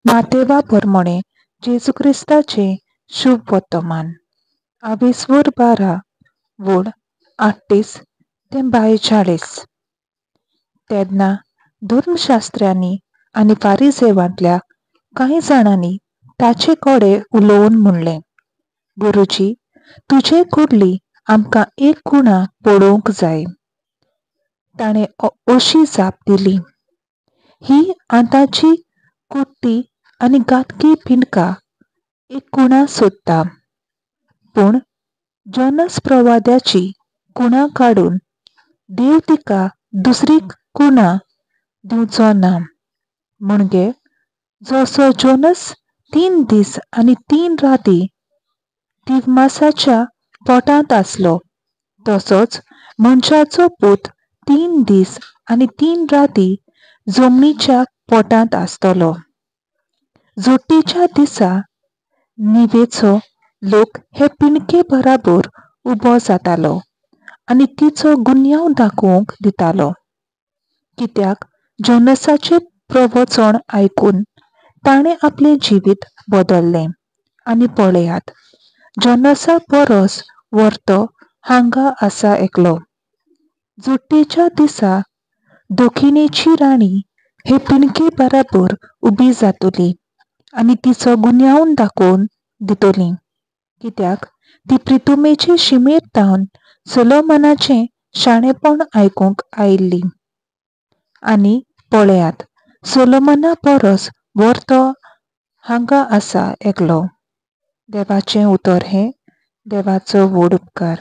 मातेवा प्रमाणे जेजू क्रिस्ताचें शुभ वर्तमान. आवेस्वोर 12 वोड 38 ते 42. तेन्ना धर्मशास्त्र्यांनी आनी फारिजेवांतल्या कांय जाणांनी ताचे कडेन उलोवन म्हणलें, गुरुजी, तुजे कडली आमकां एक खुणा पळोवंक जाय. ताणें अशी जाप दिली, ही आतांची कुट्टी आनी घातकी पिंडका एक खुणा सोदता, पूण जोनस प्रवाद्याची खुणा काडून देव तिका दुसरी खुणा दिवचो ना. म्हणजे जसो जोनस 3 दीस आनी 3 राती तिवमासाच्या पोटांत आसलो, तसोच मनशाचो पूत 3 दीस आनी 3 राती जमनीच्या पोटांत आसतलो. जोडटेच्या दिसा निवेचो लोक हे पिंडके बराबर उबो जातालो आनी तिचो गुन्यांव दाखोवंक दितालो, कित्याक जोनसाचें प्रवचन आयकून ताणें आपलें जिवीत बदल्लें. आनी पळयात, जोनसा परस व्हरतो हांगा आसा एकलो. जोडटेच्या दिसा दक्षिणेची राणी हे पिंडके बराबर उबी जातली आनी तिचो गुन्यांव दाखोवन दितली, कित्याक ती प्रितुमेचे शिमेर तावन सोलोमनाचें शाणेपण आयकूंक आयिल्ली. आनी पळयात, सोलोमना परस व्हरतो हांगा आसा एकलो. देवाचें उतर हें देवाचो व्हड उपकार.